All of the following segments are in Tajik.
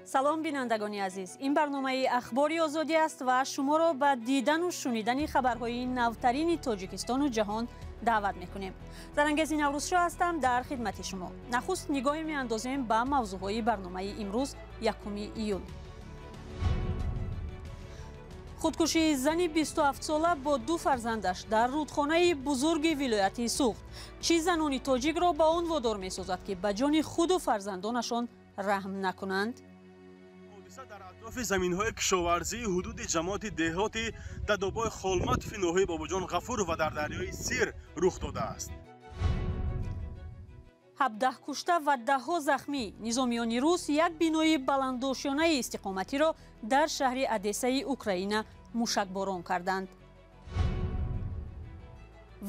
Салом, бинандагони азиз. Ин барномаи Ахбори Озодӣ аст ва шуморо ба дидану шунидани хабарҳои навтарини Тоҷикистону ҷаҳон даъват мекунем. Зарангези Наврӯзшоҳ ҳастам, дар хидмати шумо. Нахуст нигоҳе меандозем ба мавзӯъҳои барномаи имрӯз, 1 июл. Худкушии зани 27-сола бо ду фарзандаш дар рӯдхонаи бузурги вилояти Суғд. Чӣ занони тоҷикро ба он водор месозад, ки ба ҷони худу фарзандонашон раҳм накунанд? Ҳодиса дар атрофи заминҳои кишоварзии ҳудуди ҷамоати деҳоти Дадобои Холматови ноҳияи Бобоҷон Ғафуров ва дар дарёи Сир рух додааст. 17 кушта ва даҳҳо захмӣ. Низомиёни рус як бинои баландошёнаи истиқоматиро дар шаҳри Одессаи Украина мушакборон карданд.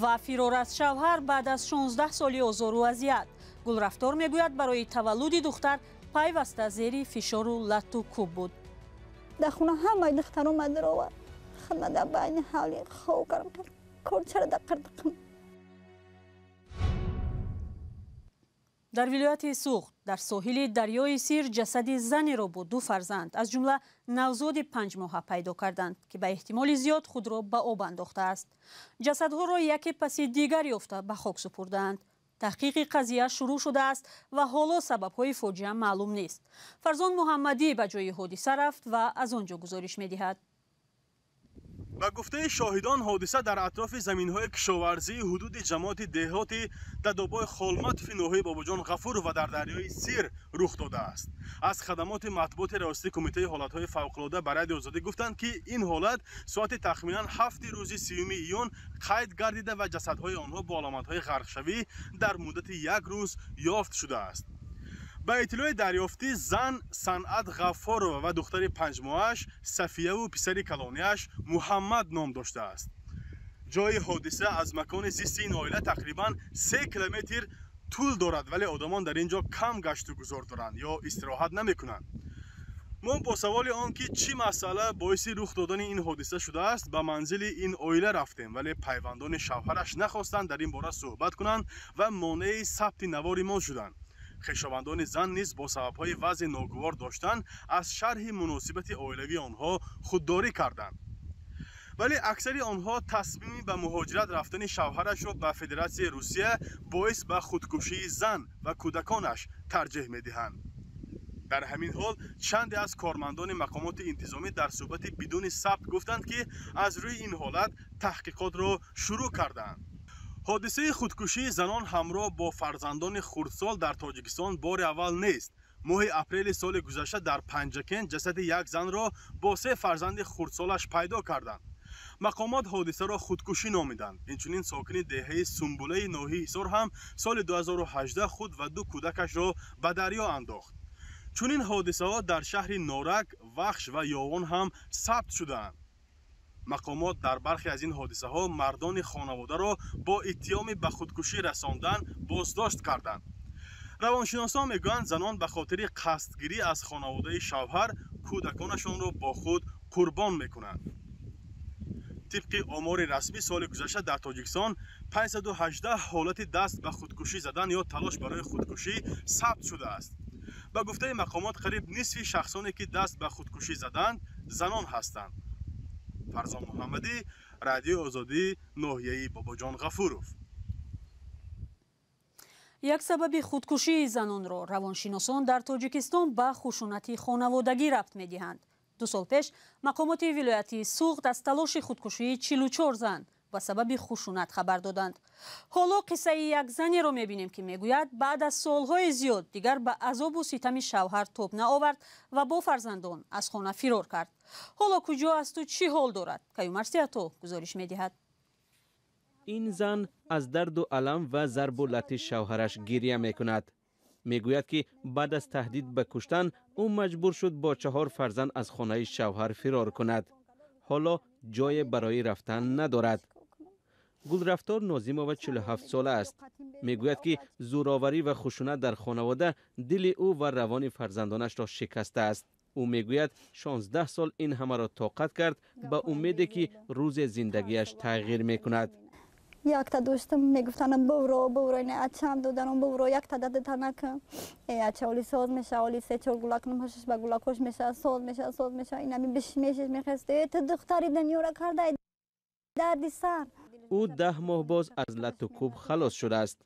Ва фирор аз шавҳар баъд аз 16 соли озору азият. Гулрафтор мегӯяд, барои таваллуди духтар пайваста зери фишору латту кӯб буд. Дар хона ҳамаи духтаро мадаровад, хидмат дар байни ҳавли хов кардам, корчара дар қирдиқам. Дар вилояти Суғд дар соҳили дарёи Сир ҷасади занеро бо ду фарзанд, аз ҷумла навзоди 5-моҳа, пайдо карданд, ки ба эҳтимоли зиёд худро ба об андохтааст. Ҷасадҳоро яке паси дигар ёфта, ба хок супурдаанд. Таҳқиқи қазия шурӯъ шудааст ва ҳоло сабабҳои фоҷиа маълум нест. Фарзон Муҳаммадӣ ба ҷои ҳодиса рафт ва аз он ҷо гузориш медиҳад. Ба гуфтаи шоҳидон, ҳодиса дар атрофи заминҳои кишоварзии ҳудуди ҷамоати деҳоти Дадобои Холматови ноҳияи Бобоҷон Ғафуров ва дар дарёи Сир рух додааст. Аз хадамоти матбуоти раёсати Кумитаи ҳолатҳои фавқулода ба Радиои Озодӣ гуфтанд, ки ин ҳолат соати тахминан 7-и рӯзи 30 июн қайд гардида ва ҷасадҳои онҳо бо аломатҳои ғарқшавӣ дар муддати як рӯз ёфт шудааст. Ба иттилои дарёфтӣ, зан Санъат Ғаффорова ва духтари 5-моҳааш Сафияву писари калонияш Муҳаммад ном доштааст. Ҷои ҳодиса аз макони зисти ин оила тақрибан 3 километр тӯл дорад, вале одамон дар ин ҷо кам гашту гузор доранд ё истироҳат намекунанд. Мо бо саволи он ки чӣ масъала боиси рух додани ин ҳодиса шудааст, ба манзили ин оила рафтем, вале пайвандони шавҳараш нахостанд дар ин бора суҳбат кунанд ва монеи сабти навори мо шуданд. Хешовандони зан низ бо сабабҳои вазъи ногувор доштан аз шарҳи муносибати оилавии онҳо худдорӣ карданд, вале аксари онҳо тасмими ба муҳоҷират рафтани шавҳарашро ба Федератсияи Русия боис ба худкушии зан ва кӯдаконаш тарҷеҳ медиҳанд. Дар ҳамин ҳол, чанде аз кормандони мақомоти интизомӣ дар суҳбати бидуни сабт гуфтанд, ки аз рӯи ин ҳолат таҳқиқотро шурӯъ кардаанд. Ҳодисаи худкушии занон ҳамроҳ бо фарзандони хурдсол дар Тоҷикистон бори аввал нест. Моҳи апрели соли гузашта дар Панҷакент ҷасади як занро бо се фарзанди хурдсолаш пайдо карданд. Мақомот ҳодисаро худкушӣ номиданд. Инчунин сокини деҳаи Сумбулаи ноҳияи Ҳисор ҳам соли 2018 худ ва ду кӯдакашро ба дарё андохт. Чунин ҳодисаҳо дар шаҳри Норак, Вахш ва Ёвон ҳам сабт шудаанд. Мақомот дар бархе аз ин ҳодисаҳо мардони хонаводаро бо иттиҳоми ба худкушӣ расондан боздошт карданд. Равоншиносон мегӯянд, занон ба хотири қасдгирӣ аз хонаводаи шавҳар кӯдаконашонро бо худ қурбон мекунанд. Тибқи омори расмӣ, соли гузашта дар Тоҷикистон 518 ҳолати даст ба худкушӣ задан ё талош барои худкушӣ сабт шудааст. Ба гуфтаи мақомот, қариб нисфи шахсоне ки даст ба худкушӣ заданд, занон ҳастанд. Фарзон Муҳаммадӣ, Радиои Озодӣ, ноҳияи Бобоҷон Ғафуров. Як сабаби худкушии занонро равоншиносон дар Тоҷикистон ба хушунати хонаводагӣ рабт медиҳанд. 2 сол пеш мақомоти вилояти Суғд аз талоши худкушии 44 зан ба сабаби хушунат хабар доданд. Ҳоло қиссаи як занеро мебинем, ки мегӯяд, баъд аз солҳои зиёд дигар ба азобу ситами шавҳар тоб наовард ва бо фарзандон аз хона фирор кард. Ҳоло куҷо асту чӣ ҳол дорад, Каюмарс Ато гузориш медиҳад. Ин зан аз дарду алам ва зарбу лати шавҳараш гиря мекунад. Мегӯяд, ки баъд аз таҳдид ба куштан ӯ маҷбур шуд бо чаҳор фарзанд аз хонаи шавҳар фирор кунад. Ҳоло ҷое барои рафтан надорад. Гулрафтор Нозимова 47 сола аст. Мегӯяд, ки зӯроварӣ ва хушунат дар хонавода дили ӯ ва равони фарзандонашро шикастааст. Ӯ мегӯяд, 16 сол ин ҳамаро тоқат кард, ба умеде ки рӯзе зиндагиаш тағйир мекунад. Якта доштам, мегуфтанам бувро, бувро, ина ачам доданам бувро, якта дадата накун. Э ача оли соз меша, оли се чор гула кунам, ҳашаш ба гулакош меша, соз меша, соз меша. Ина ми биш мешиш мехест. Э ту духтари дунёра карда, дарди сар. Ӯ 10 моҳ боз аз латту кӯб халос шудааст.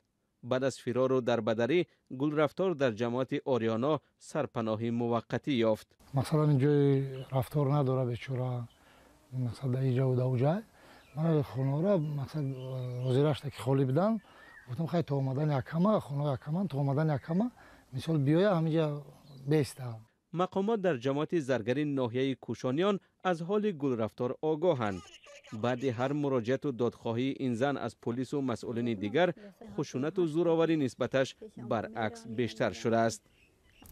Баъд аз фирору дарбадарӣ Гулрафтор дар ҷамоати Ориёно сарпаноҳи муваққатӣ ёфт. Масалан, ҷои рафтор надора бечора, мақсад дар иҷа дар уҷай. Мана хонаро мақсад ҳозирашта ки холӣ будан, гуфтам хай то омадани акама, хонаи акаман то омадани акама, мисол биёя ҳамиҷа беста. Мақомот дар ҷамоати Заргари ноҳияи Кӯшониён аз ҳоли Гулрафтор огоҳанд. Баъди ҳар муроҷиату додхоҳии ин зан аз полису масъулини дигар, хушунату зӯроварӣ нисбаташ баръакс бештар шудааст.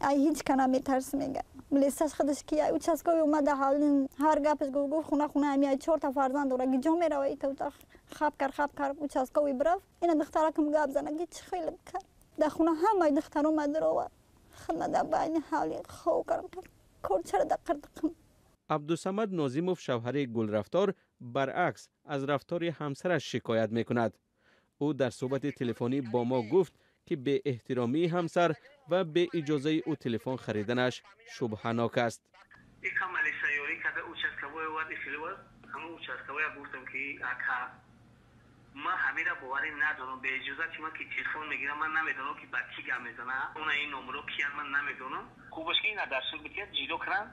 Ай ҳеҷ ка наметарс мега. Милисаш худаш ки ай участковый омада ҳалин ҳар гапаш гуфт хона хона ами ай чорта фарзанд дора гиҷо мерава ита хаб кар хаб кар участковый бирав. Ина духтаракам гап зана ки чӣ хеле кар. Дар хона ҳамаи духтаро мадаровар. Худма дар байни ҳавли хов карам корчара дар қирдиқам. Абдусамад Нозимов, шавҳари Гулрафтор, баръакс аз рафтори ҳамсараш шикоят мекунад. Ӯ дар суҳбати телефонӣ бо мо гуфт ки беэҳтиромии ҳамсар ва беиҷозаи ӯ телефон хариданаш шубҳанок аст. Ман ҳамира боварӣ надорам. Беиҷоза ки ман ки телефон мегирам, ман намедонам ки ба кӣ гап мезанам, она ин номро киян ман намедонам. Хубаш ки ина дар суд битият ҷидо кунам.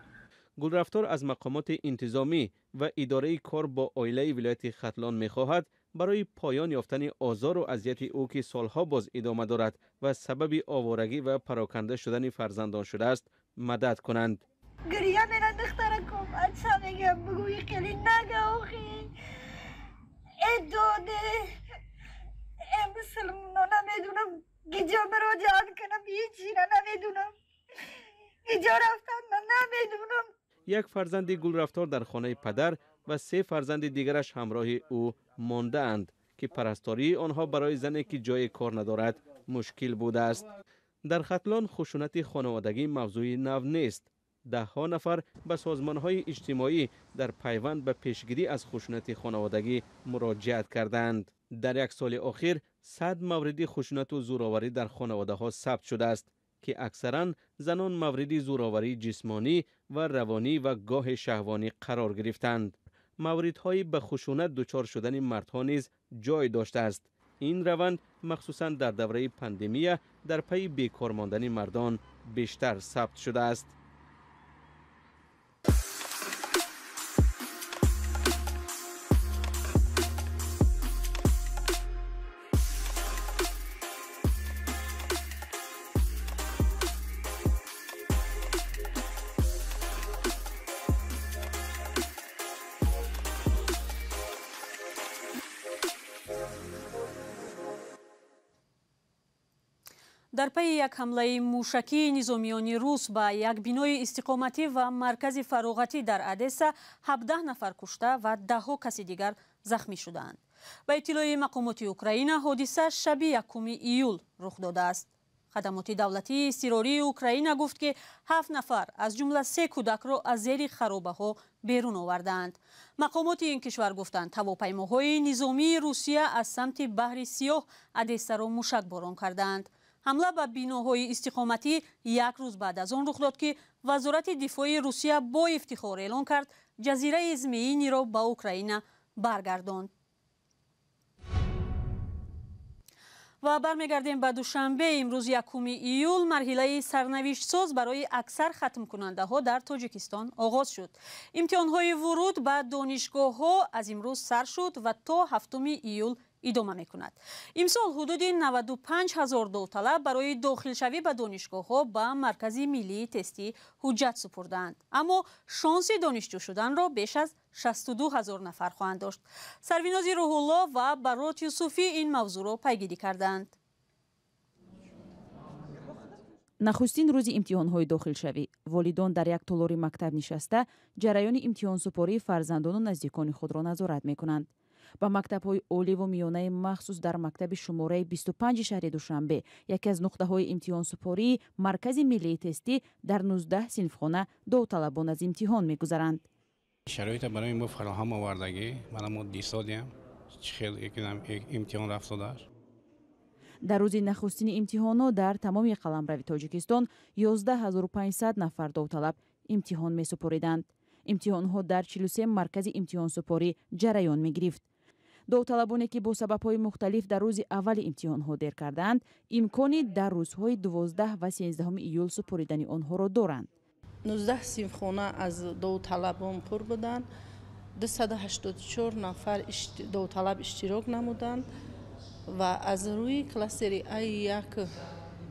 Гулрафтор аз мақомоти интизомӣ ва идораи кор бо оилаи вилояти Хатлон мехоҳад барои поён ёфтани озору азияти ӯ, ки солҳо боз идома дорад ва сабаби оворагӣ ва пароканда шудани фарзандон шудааст, мадад кунанд. Гиря мера духтараком, ача мегам бугӯи хеле нага охи. Э доде, э мусулмоно намедунам гиҷо муроҷиат кунам, ҳечира намедунам. Гиҷо рафтан ман намедунам. Як фарзанди Гулрафтор дар хонаи падар ва 3 фарзанди дигараш ҳамроҳи ӯ мондаанд, ки парастории онҳо барои зане ки ҷои кор надорад мушкил будааст. Дар Хатлон хушунати хонаводагӣ мавзӯи нав нест. Даҳҳо нафар ба созмонҳои иҷтимоӣ дар пайванд ба пешгирӣ аз хушунати хонаводагӣ муроҷиат кардаанд. Дар як соли охир 100 мавриди хушунату зӯроварӣ дар хонаводаҳо сабт шудааст, ки аксаран занон мавриди зӯроварии ҷисмонӣ ва равонӣ ва гоҳи шаҳвонӣ қарор гирифтанд. Мавридҳои ба хушунат дучор шудани мардҳо низ ҷой доштааст. Ин раванд махсусан дар давраи пандемия дар пайи бекор мондани мардон бештар сабт шудааст. Дар пайи як ҳамлаи мушакии низомиёни рус ба як бинои истиқоматӣ ва маркази фароғатӣ дар Одесса 17 нафар кушта ва даҳҳо каси дигар захмӣ шудаанд. Ба иттилои мақомоти Украина, ҳодиса шаби 1 июл рух додааст. Хадамоти давлатии истирории Украина гуфт, ки 7 нафар аз ҷумла 3 кӯдакро аз зери харобаҳо берун овардаанд. Мақомоти ин кишвар гуфтанд, ҳавопаймоҳои низомии Русия аз самти баҳри Сиёҳ Одессаро мушакборон кардаанд. Ҳамла ба биноҳои истиқоматӣ як рӯз баъд аз он рух дод, ки Вазорати дифои Русия бо ифтихор эълон кард ҷазираи Змеиниро ба Украина баргардонд. Ва бармегардем ба Душанбе. Имрӯз 1 июл марҳилаи сарнавиштсоз барои аксар хатмкунандаҳо дар Тоҷикистон оғоз шуд. Имтиҳонҳои вуруд ба донишгоҳҳо аз имрӯз сар шуд ва то 7 июл идома мекунад. Имсол ҳудуди 95 ҳазор довталаб барои дохилшавӣ ба донишгоҳҳо ба Маркази миллии тестӣ ҳуҷҷат супурдаанд. Аммо шонси донишҷӯ шуданро беш аз 62 ҳазор нафар хоҳанд дошт. Сарвинози Рӯҳулло ва Барот Юсуфӣ ин мавзӯъро пайгирӣ кардаанд. Нахустин рӯзи имтиҳонҳои дохилшавӣ волидон дар як толори мактаб нишаста ҷараёни имтиҳонсупории фарзандону наздикони худро назорат мекунанд. Ба мактабҳои оливу миёнаи махсус дар мактаби шумораи 25 шаҳри Душанбе, яке аз нуқтаҳои имтиҳонсупории Маркази миллии тестӣ, дар 19 синфхона довталабон аз имтиҳон мегузаранд. Шароита барои мо фароҳам овардагӣ, мана мо дисодем, Чӣ хел имтиҳон рафт додааст. Дар рӯзи нахустини имтиҳонҳо дар тамоми қаламрави Тоҷикистон 11500 нафар довталаб имтиҳон месупориданд. Имтиҳонҳо дар 43 маркази имтиҳонсупорӣ ҷараён мегирифт. Довталабоне ки бо сабабҳои мухталиф дар рӯзи аввали имтиҳонҳо дер кардаанд, имкони дар рӯзҳои 12 ва 13 июл супоридани онҳоро доранд. 19 синфхона аз довталабон пур буданд, 284 нафар довталаб иштирок намуданд ва аз рӯи кластери А1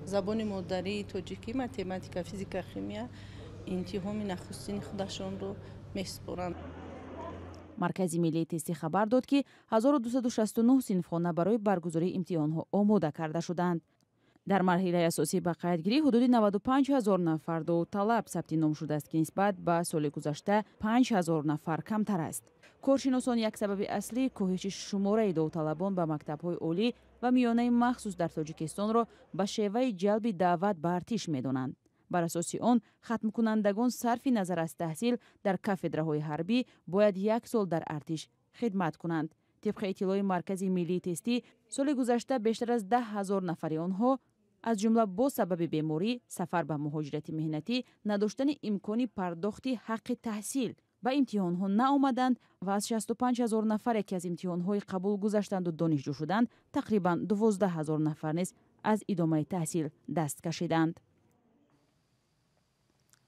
забони модарии тоҷикӣ, математика, физика, химия имтиҳони нахустини худашонро месупоранд. Маркази миллии тестӣ хабар дод, ки 1269 синфхона барои баргузории имтиҳонҳо омода карда шудаанд. Дар марҳилаи асосии ба қайдгирӣ ҳудуди 95 ҳазор нафар довталаб сабти ном шудааст, ки нисбат ба соли гузашта 5 ҳазор нафар камтар аст. Коршиносон як сабаби аслии коҳиши шумораи довталабон ба мактабҳои олӣ ва миёнаи махсус дар Тоҷикистонро ба шеваи ҷалби даъват ба артиш медонанд. Бар асоси он хатмкунандагон сарфи назар аз таҳсил дар кафедраҳои ҳарбӣ бояд як сол дар артиш хидмат кунанд. Тибқи иттилои Маркази миллии тестӣ, соли гузашта бештар аз 10 ҳазор нафари онҳо аз ҷумла бо сабаби беморӣ, сафар ба муҳоҷирати меҳнатӣ, надоштани имкони пардохти ҳаққи таҳсил ба имтиҳонҳо наомаданд ва аз 65 ҳазор нафаре ки аз имтиҳонҳои қабул гузаштанду донишҷӯ шуданд, тақрибан 12 ҳазор нафар низ аз идомаи таҳсил даст кашиданд.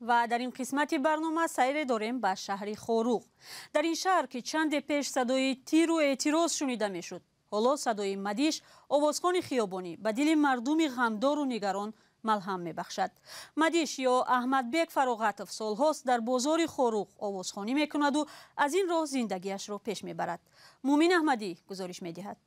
Ва дар ин қисмати барнома сайре дорем ба шаҳри Хоруғ. Дар ин шаҳр, ки чанде пеш садои тиру эътироз шунида мешуд, ҳоло садои Мадиш, овозхони хиёбонӣ, ба дили мардуми ғамдору нигарон малҳам мебахшад. Мадиш ё Аҳмадбек Фароғатов солҳост дар бозори Хоруғ овозхонӣ мекунаду аз ин роҳ зиндагиашро пеш мебарад. Мумин Аҳмадӣ гузориш медиҳад.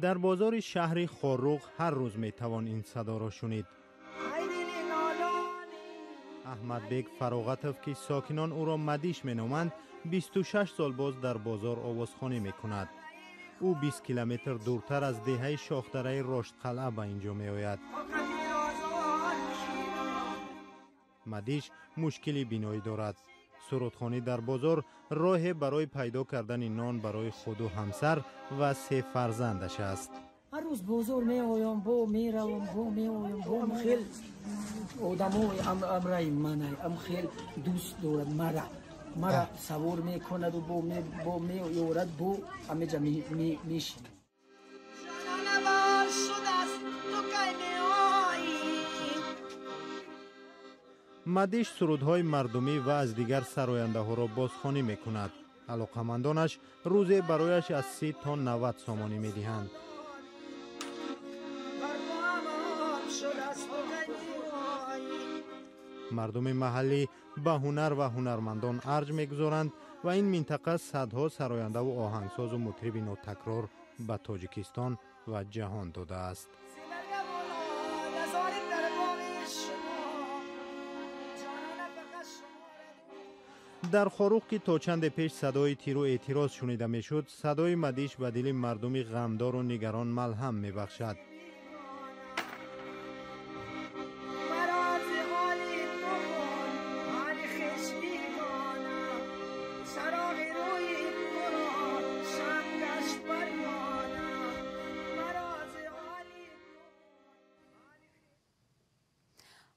Дар бозори шаҳри Хоруғ ҳар рӯз метавон ин садоро шунид. Аҳмадбек Фароғатов, ки сокинон ӯро Мадиш меноманд, 26 сол боз дар бозор овозхонӣ мекунад. Ӯ 20 километр дуртар аз деҳаи шохдараи Роштқалъа ба инҷо меояд. Мадиш мушкили биноӣ дорад. Сурудхонӣ дар бозор роҳе барои пайдо кардани нон барои худу ҳамсар ва се фарзандаш аст. Ҳар рӯз бозор меоям, бо меравам, бо меоям, бо хел одамои амраи манай, ам хел дӯст дорад мара. Мара савор мекунаду бо меёрад, бо ҳамеҷа мешинад. Мадиш сурудҳои мардумӣ ва аз дигар сарояндаҳоро бозхонӣ мекунад. Алоқамандонаш рӯзе барояш аз 30 то 90 сомонӣ медиҳанд. Мардуми маҳаллӣ ба ҳунар ва ҳунармандон арҷ мегузоранд ва ин минтақа садҳо сарояндаву оҳангсозу мутриби нотакрор ба Тоҷикистон ва ҷаҳон додааст. Дар Хоруғ, ки то чанде пеш садои тиру эътироз шунида мешуд, садои Мадиш ба дили мардуми ғамдору нигарон малҳам мебахшад.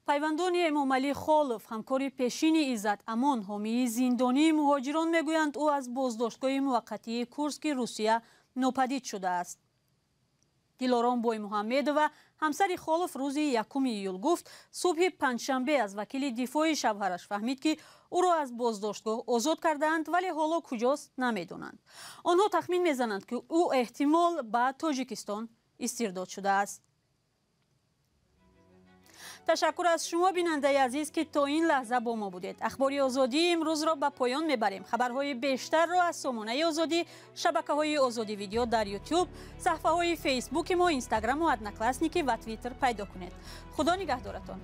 Пайвандони Эмомалӣ Холов, ҳамкори пешини Иззат Амон, ҳомии зиндонии муҳоҷирон, мегӯянд, ӯ аз боздоштгоҳи муваққатии Курски Русия нопадид шудааст. Дилором Боймуҳаммедова, ҳамсари Холов, рӯзи 1 июл гуфт, субҳи панҷшанбе аз вакили дифои шавҳараш фаҳмид, ки ӯро аз боздоштгоҳ озод кардаанд, вале ҳоло куҷост намедонанд. Онҳо тахмин мезананд, ки ӯ эҳтимол ба Тоҷикистон истирдод шудааст. Ташаккур аз шумо, бинандаи азиз, ки то ин лаҳза бо мо будед. Ахбори Озодӣ имрӯзро ба поён мебарем. Хабарҳои бештарро аз сомонаи Озодӣ, шабакаҳои Озодӣ Видео дар Ютуб, саҳфаҳои Фейсбуки мо, Инстаграму Одноклассники ва Твиттер пайдо кунед. Худо нигаҳдоратон.